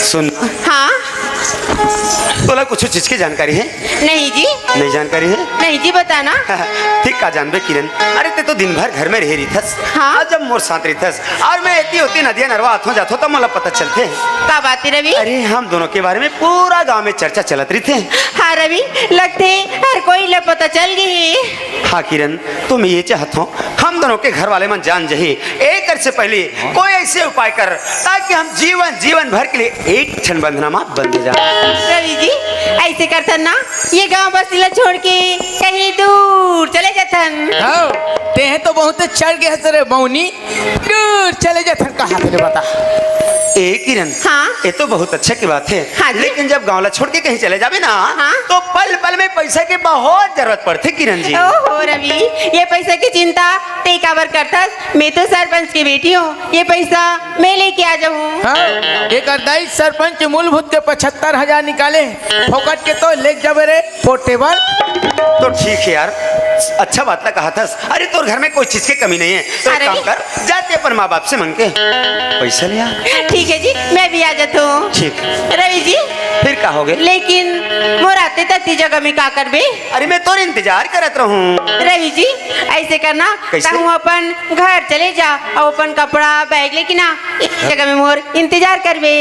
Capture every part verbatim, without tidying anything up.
सुन। हाँ। तोला कुछ चीज के जानकारी हे? नहीं जी। नहीं जानकारी हे? नहीं जी, बताना। ठीक का जानबे किरण, अरे ते तो दिन भर घर में रहे रहिथस। हाँ। आज जब मोर साथ रहिथस अउ मैं एती ओती नदिया नरवा आथों जाथों, तब मोला पता चलथे। का बात हे रवि? अरे हम दोनों के बारे में पूरा गांव में चर्चा चलत रहिथे। हाँ रवि, लगथे हर कोई ला पता चल गे हे। हाँ किरण, तो मैं ये चाहत हूँ, हम दोनों के घर वाले मन जान जही, एकर से पहले कोई ऐसे उपाय कर, ताकि हम जीवन, जीवन भर के लिए एक ठन बंधना मा बंध जाए। रवि जी, ऐसे करथन ना, ये गांव बस्ती ला छोड़ के कहीं दूर चले जाथन। हाँ, तेहे तो बहुत चढ़ गए हस रे मौनी, दूर चले जाथन कहा थे बता। ए किरण, हाँ? ये तो बहुत अच्छा की बात है, हाँ जी। लेकिन जब गांव ला छोड़ के कहीं चले जाबे ना, हाँ। तो पल पल में पैसा के बहुत जरूरत पड़थे किरण जी। ओहो रवि, ये पैसा की चिंता ते काबर करथस? मैं तो सरपंच की बेटी हूँ, ये पैसा मैं लेके आ जाऊँ। हाँ, एकर दाई सरपंच मूलभूत के पचहत्तर हजार निकाले, फोकट के तो लेके जाबे रे पोर्टेबल। तो ठीक है यार, अच्छा बात ला कहा थस। अरे तोर घर में कोई चीज के कमी नहीं है, तो एक अरे। काम कर, जाते अपन माँ बाप से मांग के पैसा ले आ। ठीक है जी, मैं भी आ जाता हूँ। ठीक। रवि जी। फिर का होगे? लेकिन मोर आते तती जगह में का करबे? अरे मैं तोर इंतजार करत रहूँ। रवि जी, ऐसे करना, कैसे? तहूँ अपन घर चले जा अउ अपन कपड़ा बैग लेके ना एक जगह में मोर इंतजार करबे।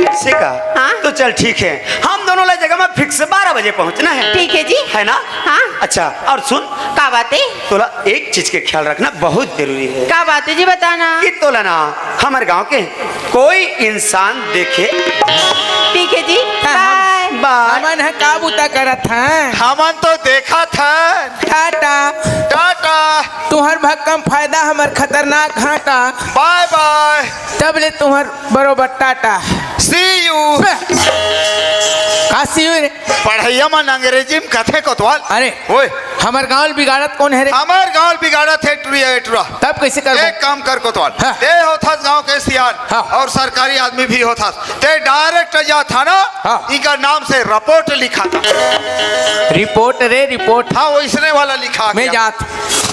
ऐसे का? हाँ। तो चल ठीक है, हम दोनों ला जगह में फिक्स बारह बजे पहुँचना है। ठीक है जी। है ना? हाँ। अच्छा, अउ सुन। का बात है? तोला एक चीज के ख्याल रखना बहुत जरूरी है। का बात है जी, बताना। कि तोला ना हमर गांव के कोई इंसान देखे। ठीक है जी, हाँ, हम बाय। बाय। हमन ह का बूता करत हन? हमन तो देखत हन। टाटा। टाटा। तुहर भक्कम फायदा, हमर खतरनाक घाटा। बाय बाय। तब ले तुहर बरोबर टाटा। See you। बे, का see you रे? पढ़इया मन अंग्रेजी में कथे कोतवाल। अरे, ओए। हमर गांव ल बिगाड़त कोन हे रे? हमर गांव ल बिगाड़त हे टुरिया ए टुरा। तब कैसे करबो? एक काम कर कोतवाल। हाँ। ते होथस गांव के सियान हाँ। अउ सरकारी आदमी भी होथस। ते direct जा थाना, हाँ। इनका नाम से report लिखा था। Report रे, report। हाँ, वैसने वाला लिखा मैं गया। जात।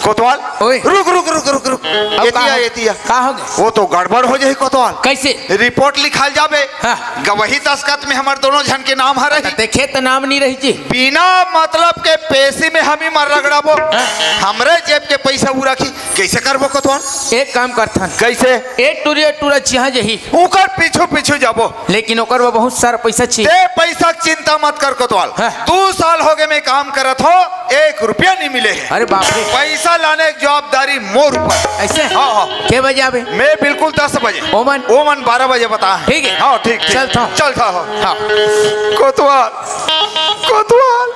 कोतवाल, ओए। रुक, रुक, रुक, रुक, रुक। अब का एतिया, हो-, एतिया। का हो गया? वो तो गड़बड़ हो जाही कोतवाल। कैसे? Report लिखाल जाबे। हाँ। गवाही दस्खत में हमर दोनों झन के नाम ह रही। त देखे त नाम नहीं रही जी। बिना मतलब के पेशी में हम ही मर रगड़ाबो। हाँ। हमरे जेब के पैसा उ रखी, कैसे करबो कोतवाल? एक काम करथन। कैसे? ए टुरिया टुरा जिहाँ जही। ओकर पीछू पीछू जाबो। लेकिन ओकर बर बहुत सारा पैसा चाहिए। ते पैसा के चिंता मत कर कोतवाल। हाँ। दू साल हो गए मैं काम करत हो, एक रुपया नहीं मिले है। अरे बाप रे। पैसा लाने की जवाबदारी मोर ऊपर। ऐसे? हाँ, हाँ। के बजे आबे? मैं बिल्कुल दस बजे। ओमन? ओमन बारह बजे बता है। ठीक है। हाँ, ठीक, ठीक। चल था। चल था, हाँ। हाँ। कोतवाल, कोतवाल,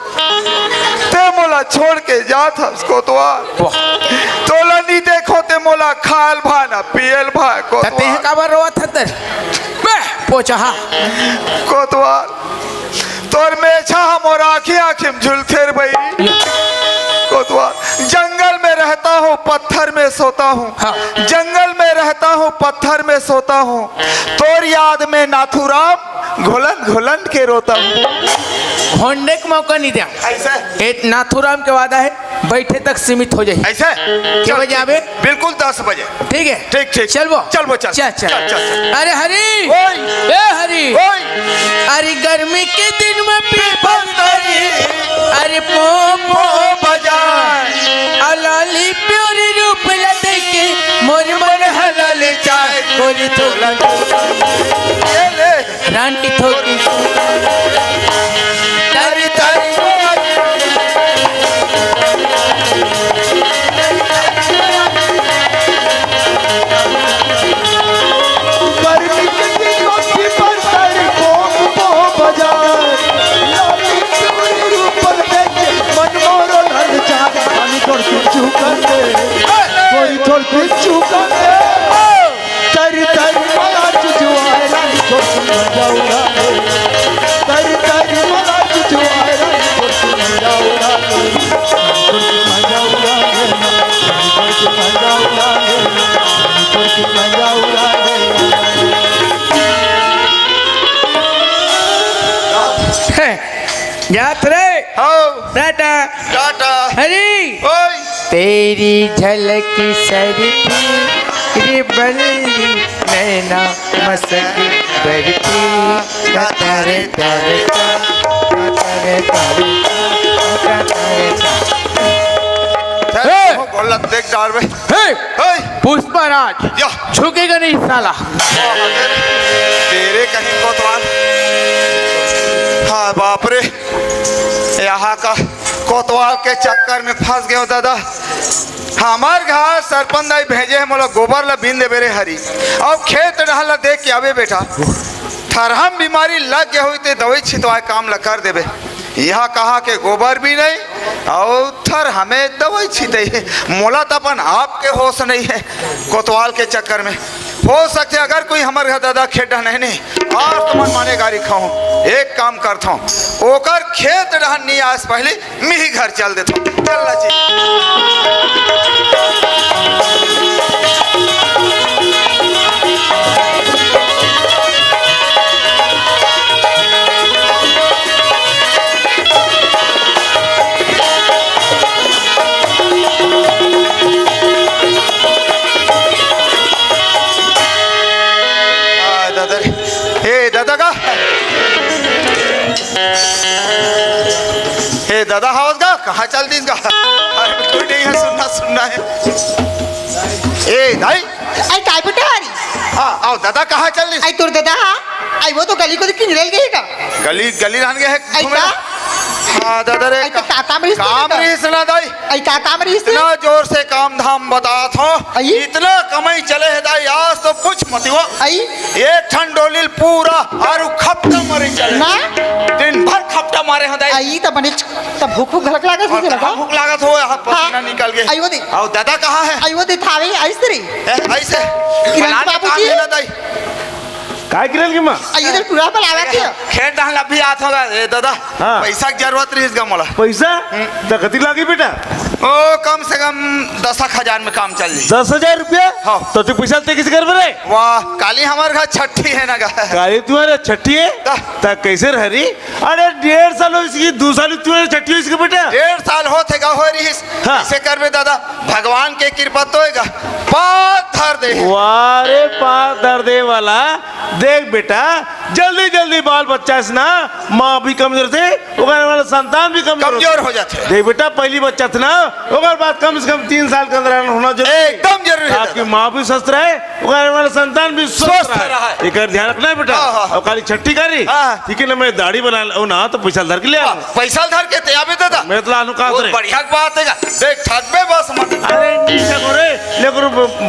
ते मोला छोड़ के जात हस कोतवाल। वाह। तोला नहीं देखो ते मोला खायल भा ना पियल भा त तेह कोतवाल। काबर रोवत हस? बे, पोछा। कोतवाल, तोर मेछा ह मोर आँखी, आँखी में झुलथे रे बई। कोतवाल, जंगल में रहता हूँ, पत्थर में सोता हूँ। हाँ। जंगल में रहता हूँ, पत्थर में सोता हूँ। तोर याद में नाथूराम घुलन घुलन के रोता हूँ। होंडे के मौका नहीं दिया। ऐसा? ए नाथूराम के वादा है, बैठे तक सीमित हो जाए। ऐसा? के चल, बजे आबे? बिल्कुल दस बजे। ठीक है। ठीक, ठीक। चलबो? चलबो, चल। चल, चल। चल, चल, चल। अरे हरी। ओए। ए हरी। ओए। अरे गर्मी के दिन में पीपल तरी। अरे पो, पो बजाए। अलाली प्योरी रूप ला देखे, मोर मन हलाले चाहे। गोरी तोला। ये ले। रांटी थोकी। तारी तारी। गर्मी के दिन में पीपल तरी पो, पो बजाए। लाली चुनरी रूपल देखे मन मोरो ललचाए। रानी तोर कुचु कर दे, गोरी तोर कुचु कर दे। तर तर मला चुचुआए रानी तोर कुचु जाऊरा। तर तर मला चुचुआए रानी तोर कुचु जाऊरा। हैं, जात रे। हो। टाटा। टाटा। हरी। ओए। तेरी झलक सरफी रे बल्ली, नैना मसक बर्फी। हे! बोलत देख डारबे। हे! हे! पुष्पराज, या। झुकेगा नहीं साला। तेरे कहीं कोतवाल। हाँ बाप रे, यहाँ का कोतवाल के चक्कर में फंस गयो दादा। हमार घर सरपंच दाई भेजे हे मोला गोबर ला बीन देबे रे हरी, अउ खेत डहर ला देख के आबे बेटा। थरहम बीमारी लग गए हुई ते दवाई छितवाए काम ला कर देबे। यहाँ कहा के गोबर भी नहीं अउ थरहमे दवाई छितई हे। मोला त अपन आप के होश नहीं है कोतवाल के चक्कर में। हो सकथे अगर कोई हमर घर दादा खेत डहर नहीं, नहीं आज तो मन माने गारी खाऊं। एक काम करथौं, ओकर खेत डहर नहीं आस पहली मिही घर चल देथौं। चल ना जी। आ, दादा रे। ए, दादा का? ए, दादा हावस का? कहाँ चल दीस का? अरे, कोई नहीं है, सुनना, सुनना है। ए, दाई। आई काय बेटा हरी? हाँ, आओ, दादा कहाँ चल दीस? आई तोर दादा हा? आई वो तो गली को किंजरेल गए का? गली, गली रहन गए है आई घूमे का? ला? हाँ, दादा रे, आई तो का-, काका मरीस काम तो रहीस ना, दाई। आई का काम रहीस? इतना जोर से काम धाम बतात हो, आई? इतना कमाई चले है दाई, आज तो कुछ मत हुआ। आई? एक ठन डोलिल पूरा आरु खपटा मारे चले। ना? दिन भर खपटा मारे हो दाई। आई तो बने च-, तब भूख, भूख घलक लागत होथे लगा। भूख लागत हो, यहाँ पसीना हाँ। निकल गए। आई वो दे। आओ, दादा कहाँ है? आई वो दे थावे, आई सरी। ए, ऐसे? किरण बना के बाबूजी। काम है ना दाई। काय किरण की माँ? आई इधर पूरा बलावा के। खेत डहर अभी आत होगा, ए दादा। हाँ। पैसा के जरूरत रहीस गा मोला। पैसा? हम्म। त कति लागी बेटा? ओ, कम से कम दस एक हजार में काम चल जाई। दस हजार रुपया? हाँ। तो तू पैसा ते कैसे करबे रे? वाह, काली हमर घर छट्ठी है ना गा। काली तुम्हारे छट्ठी है? ता। त कैसे रह रही? अरे डेढ़ साल हो इसकी, दो साल तुम्हारे छट्ठी हो इसके बेटा। डेढ़ साल होत हे गा हो रहीस। हाँ। कैसे करबे दादा? भगवान के कृपा तो होएगा। पाँव धर दे। वाह रे, पाँव धर दे वाला। देख बेटा, जल्दी जल्दी बाल बच्चा से ना, माँ भी कमजोर थे, ओकर वाला संतान भी कमजोर कमजोर हो जाथे। देख बेटा, पहली बच्चा थे ना, ओकर बाद कम से कम तीन साल के अंदर होना जरूरी है। एकदम जरूरी है आपकी दादा। माँ भी स्वस्थ रहे, ओकर वाला संतान भी स्वस्थ स्वस्थ रहे। रहे। एकर ध्यान रखना है बेटा। हाँ, हाँ, हाँ। और खाली छट्ठी करी, हाँ। ठीक है ना, मैं दाढ़ी बना लूँ ना, तो पैसा धर के ले आ। हाँ, पैसा धर के ते आबे दादा। मैं तो लानू कहा वो रे। बढ़िया बात है, देख ठगबे बस मत। अरे, ठीक है रे, लेकिन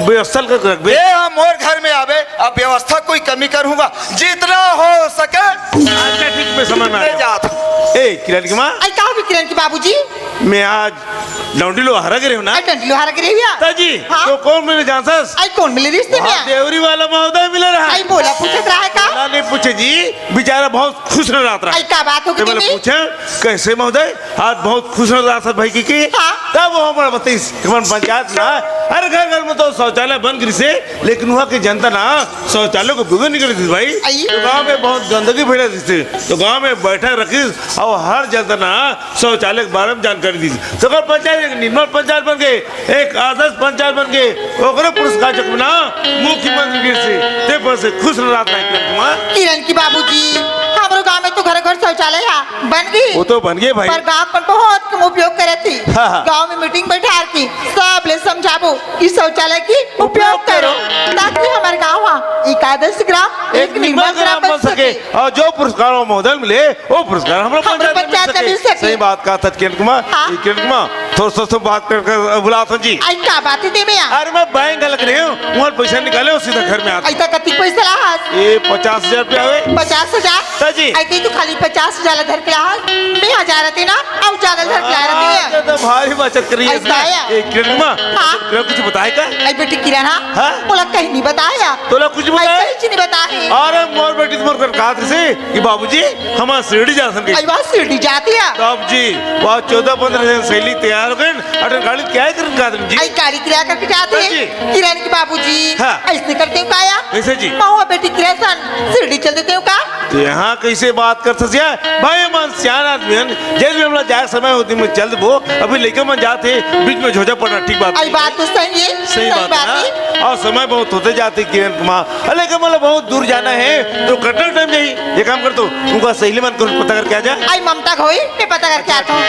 व्यवस्था कर रखबे। ए, हम मोर घर में आबे, अब व्यवस्था कोई कमी करूंगा, जितना हो सके। अच्छा, ठीक, मैं समझ में आ ले गया। जात। ए, किरण की माँ। आई का हो किरण की बाबूजी? मैं आज डंडी लोहारा गिरे हूँ ना। आई डंडी लोहारा गिरे हुआ? ताजी, हाँ। तो कौन मिले जानसस? आई कौन मिले रिश्ते में? वहाँ देवरी वाला महोदय मिले रहा। आई बोला पूछत रहा है का? बोला नहीं पूछे जी, बेचारा बहुत खुश नजर आता रहा। आई का बात हो गई तो बोले, तुम्हें? पूछे, कैसे महोदय? आज बहुत खुश नजर आता भाई की, की? हाँ। तब वो हमारा बताइस, कि हमारे पंचायत ना, हर घर घर में तो शौचालय बन गिरी से, लेकिन वहाँ की जनता ना शौचालय को उपयोग नहीं करती भाई। आई। तो गाँव में बहुत गंदगी फैला दी थी, तो गाँव में बैठक रखी और हर जनता ना शौचालय के बारे में जानकारी दी। तो अगर पंचायत एक निर्मल पंचायत बन गए, एक आदर्श पंचायत बन गए, ओकरे पुरस्कार चक ना मुख्यमंत्री गिर से, ते पर से खुश रहता है किरण कुमार। किरण की बाबूजी, हमरो गांव में तो घर घर शौचालय है, बन गई। वो तो बन गए भाई। पर गांव में बहुत कम उपयोग करे थी। हाँ, हाँ। गांव में मीटिंग बैठा की सब ले समझाबो कि शौचालय की उपयोग उपयोग करो, करो। ताकि हमारे गांव हा एक आदर्श ग्राम, एक एक निर्मल निर्मल ग्राम ग्राम बन बन सके। सके। और जो पुरस्कार वो महोदय मिले, वो पुरस्कार हमरा हमरा पंचायत में मिल पंचायत में सके। मिल सके। सही बात कहा था किरण कुमार। हाँ। ये किरण कुमार, थोड़ा सा, सा बात कर, कर बुलाओ तो जी। आई का बात है ते में यार? अरे मैं बैंक लग रही हूँ, वहाँ पैसा निकाले और सीधा घर में आते। आई तो कति पैसा ला हाथ? ये पचास हजार रुपया हुए। पचास हजार? ता जी। आई कहीं तो खाली पचास हजार धर के ला हाथ। मैं हजार रहते ना, और ज्यादा धर के ला रहते हाँ, हैं। तो, तो भारी बचत करी है आई इसमें। आया। ये किरण कुमार, हाँ। तेरा कुछ बताए का? आई बेटी किरण हाँ? हाँ? बोला कहीं नहीं बताया। तोला कुछ आई बताए? कहीं नहीं बताए। अरे मोर बेटी तो मोर कर कहा से कि बाबूजी, हमार शिरडी जा सन के। आई बात शिरडी जाती है। तब जी, वहाँ चौदह पन्द्रह जन सहेली तैयार हो गए, अटल गाड़ी क्या है करन का जी? आई गाड़ी किराया करके जाते हाँ हैं। जी। किरण के बाबूजी, हाँ। ऐसे करते हो काया? कैसे जी? महुआ बेटी किरण सन शिरडी चल देते हो का? तो यहाँ के अइसे बात करथस या? भाई, हमन सियान आदमी हन, जब भी हमला जाए समय होती में चल देबो। अभी लइका मन जात हे, बीच में झोझा पड़ना ठीक बात अई नहीं बात है। तो सही है, सही सही बात है बात ना? है। और समय बहुत होते जाते किरण कुमार, अरे लइका मन ला बहुत दूर जाना है, तो कतना टाइम जाही? ये काम कर तो, उनका सहेली मन को पता करके आ जा। अई ममता घोई, मैं पता करके आता हूँ।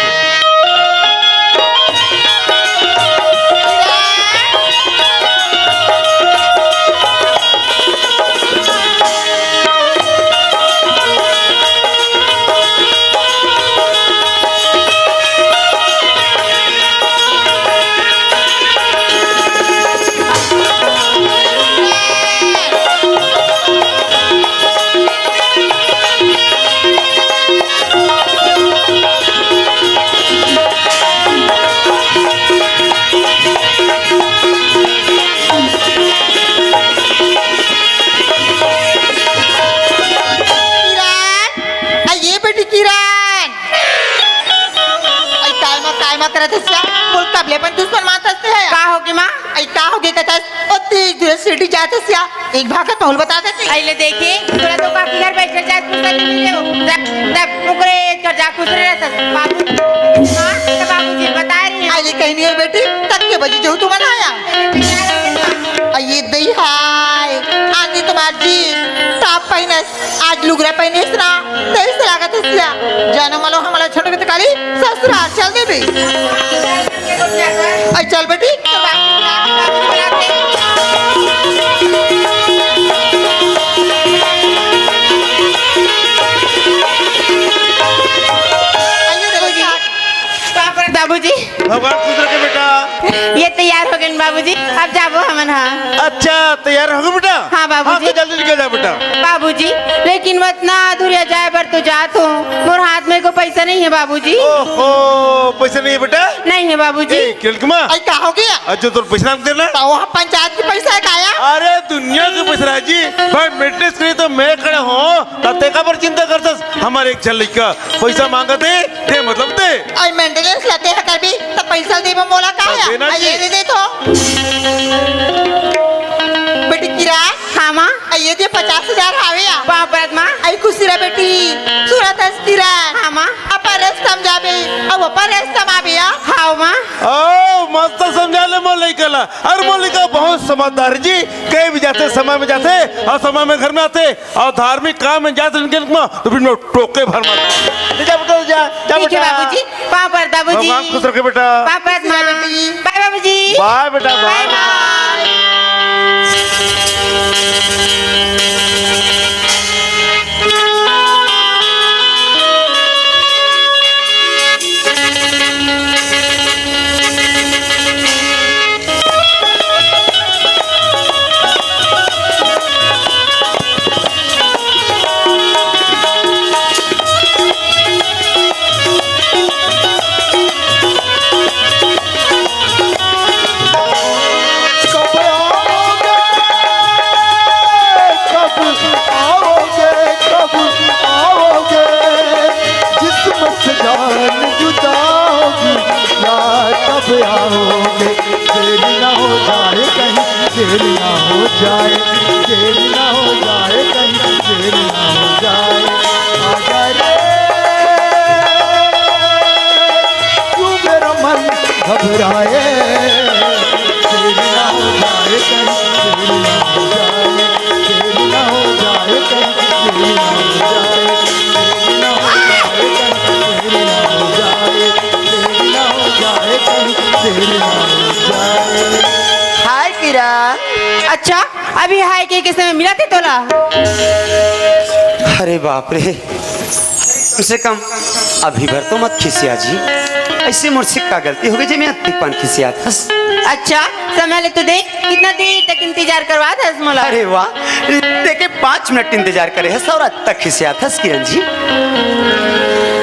किरण, अई ये बेटी किरण। अई काय मा, काय मा करत हस या? बोल, कब ले अपन दुश्मन मानत हस ते हा? का होगे माँ? अई का होगे कथस? ओ तेज दूर सीढ़ी जात हस या? एक भाग तो बोल बता देते। अई ले देखे, तोला तो काकी घर बैठ कर जात पूछता नहीं मिले हो। जब, जब मुकरे कर जा कुछ रहता। बाबू, हाँ, तो बाबूजी बता रही हैं। अई ले कहीं नहीं है बेटी, तक के बजी जो तू मनाया। अई ये दई हाय, आंधी तुम्हार जी, टॉप पहनस, आज लुगरा पहनस ना, तेईस लागत हस या। जानो मलो हमला छोड़ के तो काली ससुराल चल देबे। अई चल बेटी। अई ये देखो जी। बाबूजी। भगवान खुश रखे बेटा। ये तैयार हो गए बाबूजी, अब जाबो हमन हा। अच्छा, तैयार हो गए बेटा? हाँ बाबूजी। हाँ, तो जल्दी निकल जा बेटा। बाबूजी, लेकिन वो इतना दूरिया जाए बर तो जात हूँ, मोर हाथ में को पैसा नहीं है बाबूजी। ओहो, पैसा नहीं है बेटा? नहीं है बाबूजी। ए, किरण कुमार। अई का हो गया? अच्छा, तोर पैसा ना देना? तो वहाँ पंचायत की पैसा है काया? अरे दुनिया के पैसा राजी, भाई मेंटेनेंस करी तो मैं खड़ा हूँ, तो ते काबर चिंता करतस? हमारे एक झन लइका पैसा मांगत हे, दे मतलब दे। अई मेंटेनेंस ला ते हा करबे, त पैसा देबे मोला का तो या? देना अई जी। ये दे दे तो। बेटी किरण। हाँ माँ। अई ये दे पचास हजार हावे या। बाप रे माँ। अई खुशी रह बेटी, सूरत हस किरण। हाँ माँ। अपन रस्ता म जाबे, अब अपन रस्ता म आबे या। हाँ माँ। ओ, मस्त समझा ले मोर लइका ला। अरे मोर लइका बहुत समझदार जी, कहीं भी जाते समय में जाते और समय में घर में आते। अउ धार्मिक काम में जात रहिन के मा, तो फिर मैं टोके भर मार। ले जा बेटा, ले जा, जा ठीक है बेटा। बाबूजी, पाँव पर बाबूजी। भगवान खुश रखे बेटा। पाँव पर माँ। बाय बाबूजी। बाय बेटा, बाय। बाय बाय। कब आओगे, कब आओगे, कब आओगे? जिस्म से जान जुदा होगी, यार कब आओगे? देर ना हो जाए कहीं, देर ना हो जाए, देर ना हो जाए कहीं, देर ना हो जाए। आजा रे, क्यों मेरा मन घबराए, देर ना हो जाए कहीं, देर ना हो जाए, देर ना हो जाए कहीं, देर ना हो जाए, देर ना हो जाए कहीं, देर ना हो जाए, देर ना हो जाए कहीं, देर ना हो जाए। हाय किरण। अच्छा, अभी हाय के, के समय मिला थे तोला? अरे बाप रे, कम से कम अभी भर तो मत खिसिया जी। ऐसे मोर से का गलती हो गई जे मैं अतिक पान खिसियात हस। अच्छा, समय ले तो देख, कितना देर तक इंतजार करवात हस मोला। अरे वाह, देखे पाँच मिनट इंतजार करे हस और अब तक खिसियात हस किरण जी।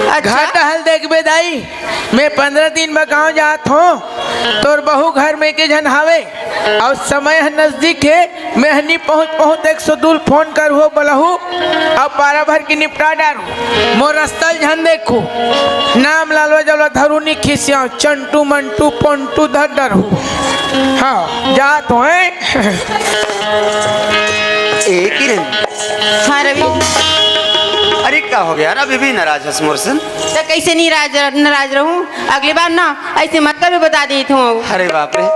अच्छा। घर टहल देखबे दाई, मैं पंद्रह दिन बर गाँव जात हों, तोर बहू घर में के झन हावे, अउ समय ह नजदीक हे। मैं ह नी पहुँच पहुँच एक सौ दू ल फोन करहूँ बोलहूँ, अउ पारा भर के निपटा डारहूँ। मोर रस्ता ल झन देखहू, नाम लालवा जवला धरू नी खिसियाव, चंटू मंटू पोंटू धर डरहू। हाँ, जात हों। ए किरण। हाँ रवि। अरे का हो गया यार, अभी भी नाराज हस मोर से? त कइसे नाराज, नाराज रहूं? अगली बार ना अइसे मत कभी बता देत हूं। अरे बाप रे।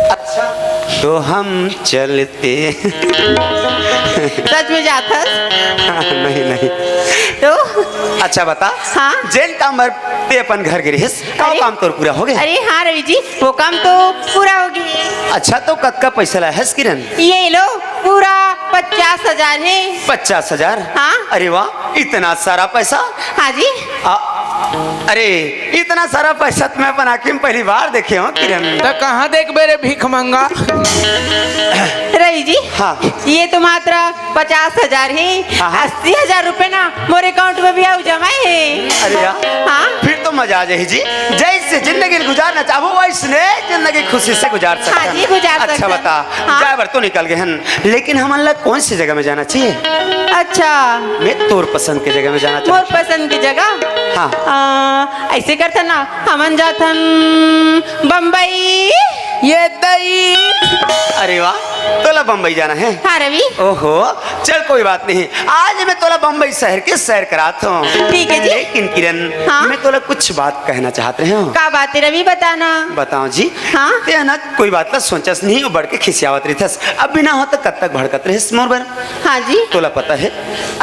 अच्छा, तो हम चलते। सच में जात हस? नहीं, नहीं। तो? अच्छा बता। हाँ? जेन काम बर ते अपन घर गे रिहिस, का अरे। काम तोर पूरा हो गया? अरे हाँ रवि जी, वो काम तो पूरा हो गया। अच्छा, तो कतका पैसा लाए हस किरण? ये लो, पूरा पचास हजार हे। पचास हजार? हाँ। अरे वाह, इतना सारा पैसा? हाँ जी। आ, अरे, इतना सारा पैसा तो मैं अपन आँखी में पहली बार देखे हूँ किरण। त कहाँ देखबे रे भीख मंगा? रवि जी, हाँ। ये तो मात्र पचास हजार हे। हाँ, हाँ। अस्सी हजार रुपए ना मोर अकाउंट में भी अउ जमा हे। अरे यार, हाँ। फिर तो मजा आ जाही जी। जैसे जिंदगी गुजारना चाहबो, वैसने जिंदगी खुशी से गुजार सकथन। हाँ जी, गुजार अच्छा सकथन। बता, हाँ। जाए बर तो निकल गए हन, लेकिन हमन ला कौन सी जगह में जाना चाहिए? अच्छा। मैं तोर पसंद के जगह में जाना मोर चाहत हूँ। पसंद की जगह? हाँ। आ, ऐसे करथन ना, हमन जाथन बम्बई। ये दई। अरे वाह, तोला बम्बई जाना है? हाँ रवि। ओहो, चल कोई बात नहीं, आज मैं तोला बम्बई शहर के सैर करात हूँ। ठीक है जी। लेकिन किरण, हाँ? मैं तोला कुछ बात कहना चाहत रहे हूँ। का बात है रवि, बताना। बताओ जी। हाँ? ते ना कोई बात ला सोचस नहीं, बढ़ के खिसियावत रहिथस। अब बिना हो तो कब तक भड़कत रहिस मोर बर? हाँ जी। तोला पता है,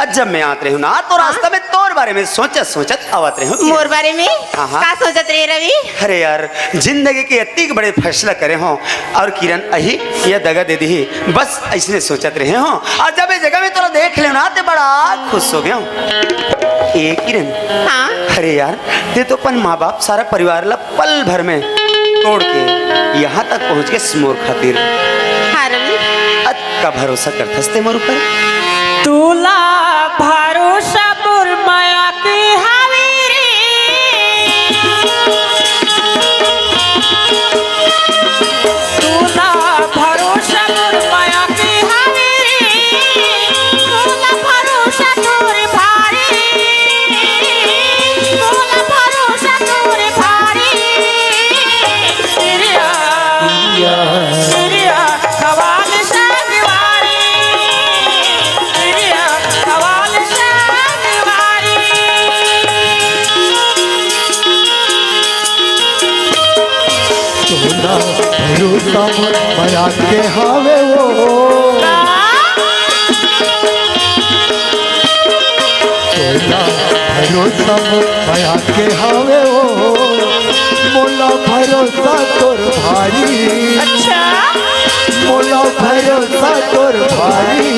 आज जब मैं आत रहे हूँ ना, तो हाँ? रास्ता में तोर बारे में सोचत सोचत आवत रहे हूँ। मोर बारे में? हाँ, हाँ। का सोचत रहे रवि? अरे यार, जिंदगी के इतनी बड़े फैसला करे हो और किरण अही ये दगा दे दी, बस ऐसने सोचत रहे हो। और जब ये जगह में तोला देख लेना, ते बड़ा खुश हो गया हूँ। ए किरण, हाँ? अरे यार, ते तो अपन माँ बाप, सारा परिवार ला पल भर में तोड़ के यहाँ तक पहुँच के मोर खातिर। हाँ रवि। अतका भरोसा करथस ते मोर ऊपर? तोला भरोसा मोर मया के हावे रे। तोला भरोसा मोर मया के हावे रे। तोला भरोसा तोर भारी। तोला भरोसा तोर भारी। सिरिया, सिरिया, सवाल संगवारी। सिरिया, सवाल संगवारी। तोला भरोसा मोर मया के हावे वो। तोला भरोसा मोर मया के हावे वो। मोला भरोसा तोर भारी। अच्छा। मोला भरोसा तोर भारी।